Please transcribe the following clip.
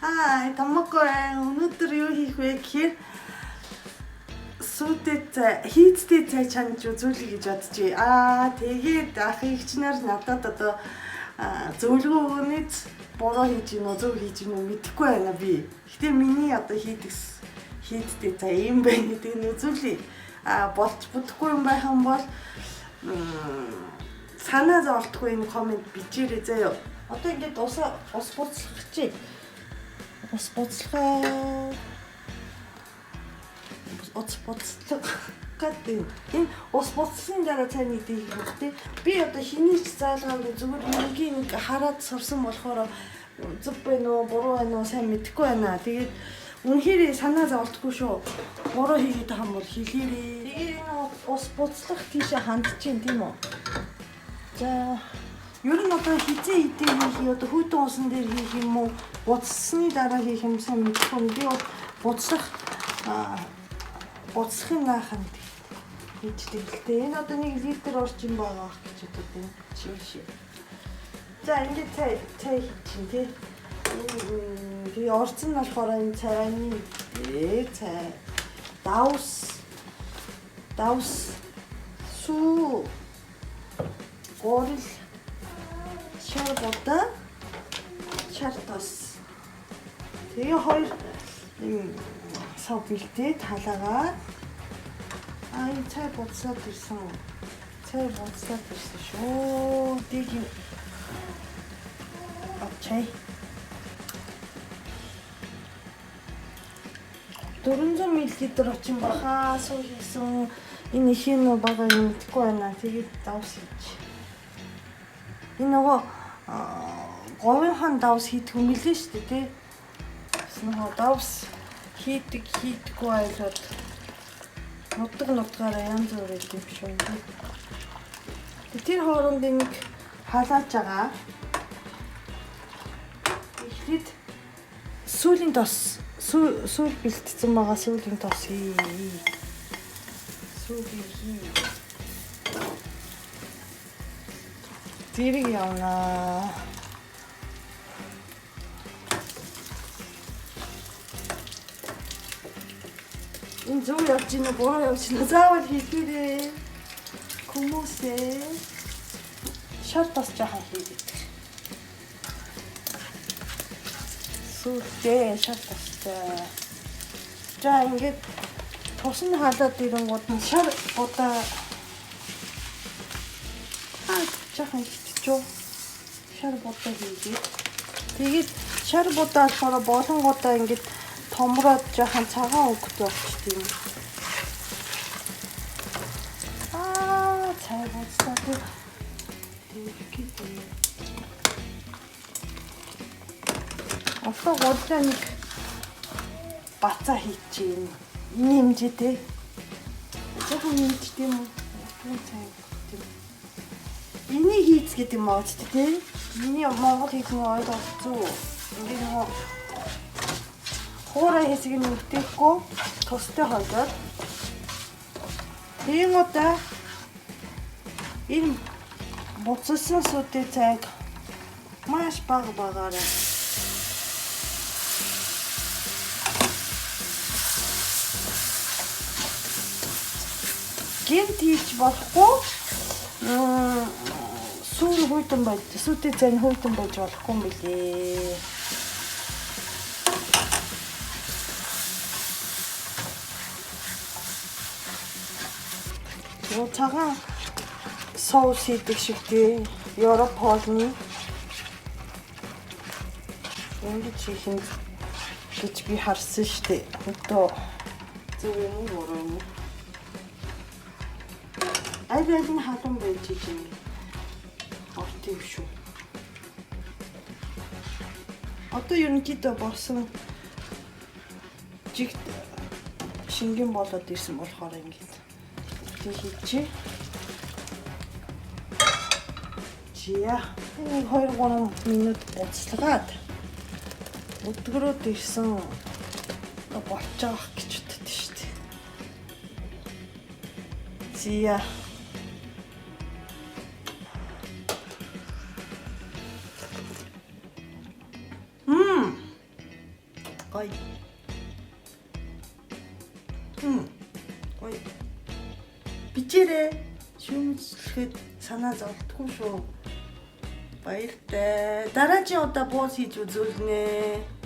Хай, Томоко байна. Өнөөдөр юу хийх вэ гэхээр сүйтэй цай, хийцтэй цай чанж үзүүлье гэж бодчих. Тэгээд ах эгч нар надад одоо зөвлөгөө өгнөж буруу хийж гин үү, зөв хийж гин үү мэдэхгүй байна би. Гэтэ миний одоо хийдэг хийдтэй цай юм байна гэдгийг нь үзүүлье. Болж бүтэхгүй юм байх юм бол санаа зовлтгүй энэ комент бичээрэй заяа. Одоо ингээд ус буцлах чи. Ус буцлахаа ус буцлах гэдэг. Энэ ус буцсан дараа цай нэгдэг юм тий. Би одоо хэний ч заалгаангүй зүгээр мөнгийн нэг хараад сурсан болохоор зөв байна уу, буруу байна уу сайн мэдэхгүй байна. Тэгээд үнэхээр санаа зовлтгүй шүү. Буруу хийгээд байгаа юм бол хэлээрэй. Тэгээд энэ ус буцлах тийшээ хандчихээн тийм үү? За ер нь одоо хизээ хідээ хийх юм одоо хүйтэн усан дээр хийх юм уу буцсны дараа хийх юм сайн мэдэхгүй. Би бол буцлах буцлахын наахан хийждэг л дээ. Энэ одоо 1 литр орчим байгаа ах гэж бодод байна. Шиш. За ингээд цай хийчин тий. Тэгээ орцсон нь болохоор энэ цайны цай давс сүү гурил шар будаа шар тос. Тэгээ хоёр юм сав бэлдээд халаагаад энэ цай буцаад ирсэн. Цай буцаад ирсэн шүү. Дийг юм авчай. 400 мл очин баха суу хийсэн. Энэ их юм уу бага юм мэдэхгүй байна. Тэгээд давс хийж. Энэ нөгөө говийнхаа давс хийдэг юм билээ шүү дээ, тий. Бас нөгөө давс хийдэг хийдэггүй айлууд нутаг нутгаараа янз бүр байд юм шүү. Тэр хооронд энийг халааж байгаа. Эхлээд сүүлийн тос сүүл бэлтцсэн байгаа сүүлийн тос хий. Сүүлийн хий. Зэрэг явнаа. Энэ зөв явж гинэ буруу явж гинэ заавал хийхээрээ. Хүмүүсээ шар тос жаахан хийгээд. Сүүлдээ шар тостой. За ингээд тус нь халаад ирэнгууд нь шар будаа жаахан хитчихв. Шар будаа хийгээд. Тэгээд шар будаа болохоор болонгуудаа ингээд томроод жаахан цагаан өнгөтэй болчихд юм. Цай буцлаа тэг. Одоо гурлаа нэг бацаа хийчихээн. Энэ хэмжээтэй. Жаахан хэмжтэй юм уу? Цай тийм. Энийг хийц гэдэг юм аа ч тий. Миний монгол хэлний ойлголт зөв. Ингээд нөгөө хуурай хэсгийг нь үтээхгүй тустай хойдоод тийм удаа энэ буцалсан сүйтэй цайг маш бага багаараа гинт хийж болохгүй сүүн хүйтэн байж сүйтэй цай нь хүйтэн байж болохгүй юм билээ. Цагаан соус хийдэг шиг тий. Европ хоолны ингэж хийх юм гэж би харсан штэ. Одоо зөв юм уу буруу юм уу? Аль аль нь халуун байж юм. Орт юм шүү. Одоо ерөнхийдөө болсон жигт шингэн болоод ирсэн болохоор ингэж тэг хийчихье. Зя. Нэг 2-3 минут буцалгаад өдгөрөөд ирсэн болчих жоох гэж боддоо шүү дээ. Зя. Гоё. Гоё. Бичээрэй. Шүүмжлэхэд санаа зовдоггүй шүү. Баяртай. Дараагийн удаа буус хийж үзүүлнэ.